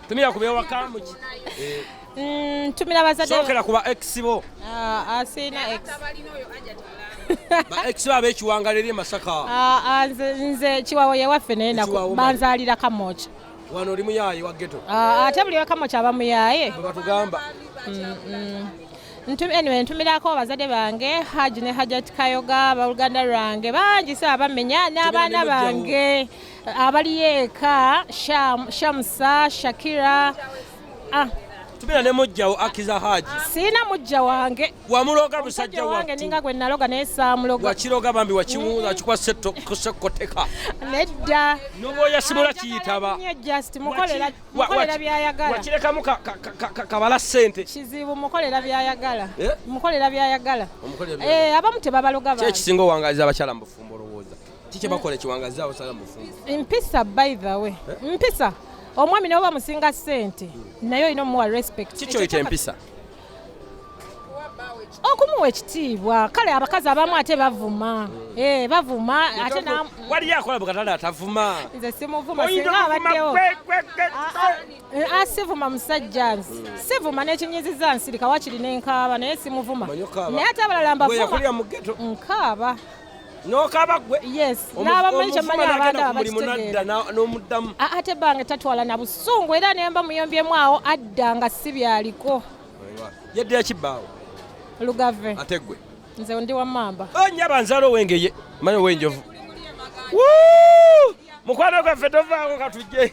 Tumira ku bewaka muki. Ntumira bazadde. Sookera ku ba ex bo. Ah, ah, sirina ex. Ba ex bo ab'ekiwangala eri e Masaka. Ah, ah, nze Kiwawo yewaffe naye Ekiwawo banzaalira Kamwokya. Wano oli muyaaye wa ghetto. Ah, ate buli wa Kamwokya aba muyaaye. Bwe batugamba. Anyway, ntumirako abazadde bange Haji ne Hajat Kayoga, baluganda lwange bangi si abamenya n'abaana ne mujjawo. bange abaliyo eka, Shamsa, Shakira. Ah, Tumira ne mujjawo Akiza Haji. Sirina mujja wange. Wamuloga Musajja musajja wange wattu. ninga gwe naloga naye saamuloga. Wakiroga bambi wakiwuuza wakikuwa sekoteka. Nedda. N'obwoyasimula kiyitaba. Nnyo just mukolera byayagala. Wakirekamu kabala ssente. Kizibu mukolera byayagala. Eh? Mukolera byayagala. Omukolera byayagala. Eh, abamu tebabaloga Ki bantu. ekisinga owangaaliza abakyala mu bufumbo olowooza? Ki kye bakola ekiwangaaliza abakyala mu bufumbo? Mpisa, by the way. Mpisa. Omwami nawe bamusinga ssente naye olina omuwa respect. Ki kyoyita empisa? Okumuwa ekitiibwa. Kale abakazi abamu ate bavuma. Eh, bavuma ate na Waliyo akola mu katale atavuma. Nze simuvuma Oyinza singa okuvuma abaddewo. gwe, gwe, gwe, gwe. Ah, sivuma musajja nze. Sivuma n'ekinyiziza nsirika wakiri n'enkaaba naye simuvuma. Manyi okaaba. Naye ate abalala Gwe yakulira mbavuma. mu ghetto. Nkaaba. N'okaaba gwe. Yes. N'abamanyi Omuvuma kyemanyi n'agenda abantu ku mulimu n'adda abakitegeera. n'omuddamu. Ate bange tatwala na busungu era ne mba muyombyemu awo adda nga si byaliko. Yeddira kibbaawo. Lugave. Ate gwe. Nze ndi wa Mamba. Nyaba nzaala ow'engeye manyi ow'enjovu. Wuu! Mukwano gwaffe tovaako katujje.